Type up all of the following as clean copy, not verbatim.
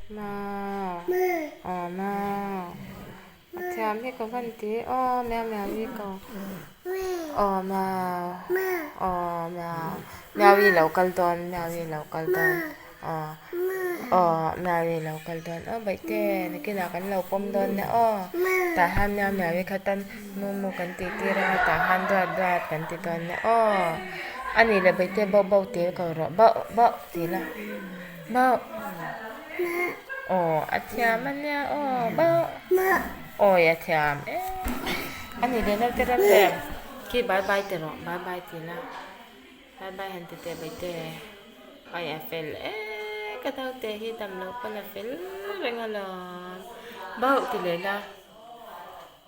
Mau aw mau a thiam hi ka van ti aw miau miau hi ko aw mau aw miau miau i lo kal dawn miau i lo kal dawn aw aw miau i lo kal dawn aw baihte nakinah kan lo pawm dawn nia aw tah hian miau miau hi kha tan mu mu kan tih tir anga tah hian duat duat kan ti dawn nia aw a nih leh baihte bauh bauh tih ko rawh bauh bauh tih la. Bauh Aw a thiam a nia aw bauh Awi a thiam em a ni leh naute rem rem khi bye bye ti rawh bye bye ti la bye bye han ti teh baite Awi a fel em ka naute hi dam loh pawn a fel reng alawm bauh ti leh la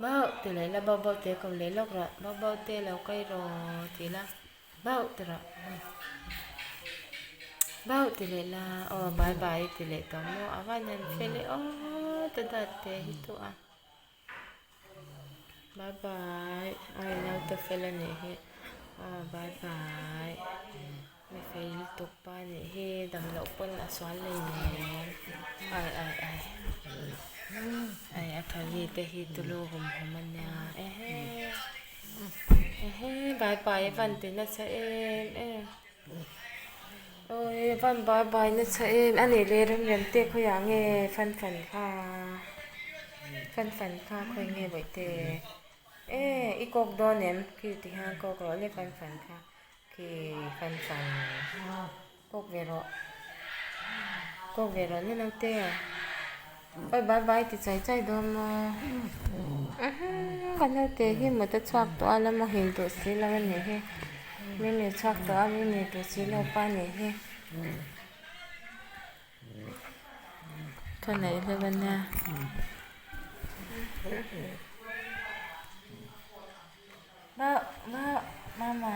bauh ti leh la bauh bauh te ko leh lawk rawh bauh bauh te lo kai rawh ti la. Bauh ti rawh bauh ti leh la aw bye bye ti leh tawh maw a van han fel e aw ta dat te hi tu a bye bye aw i naute fel a nih hi aw bye bye mi fel lutuk pa a nih hi dam loh pawn a sual lei nen ai ai ai ai a thali te hi tulu hum hum a nia ehe. Ehe bai bai a van ti nasa em em awi a van bai bai nasa em a nih leh rem rem te khawiah nge fan fan kha fan fan kha khawi nge bawihte e i kawk dawn em khi ti hian kawk rawh le fan fan kha khi fan fan kawk ve rawh kawk ve rawh ni naute awi bai bai ti chai chai dawn maw ka naute hi mut a chhuak tawh a la muhil duh si lo a nih hi mimi chhuak tawh a mimi duh si lo pa a nih hi ka neih hleuh a nia. Mama.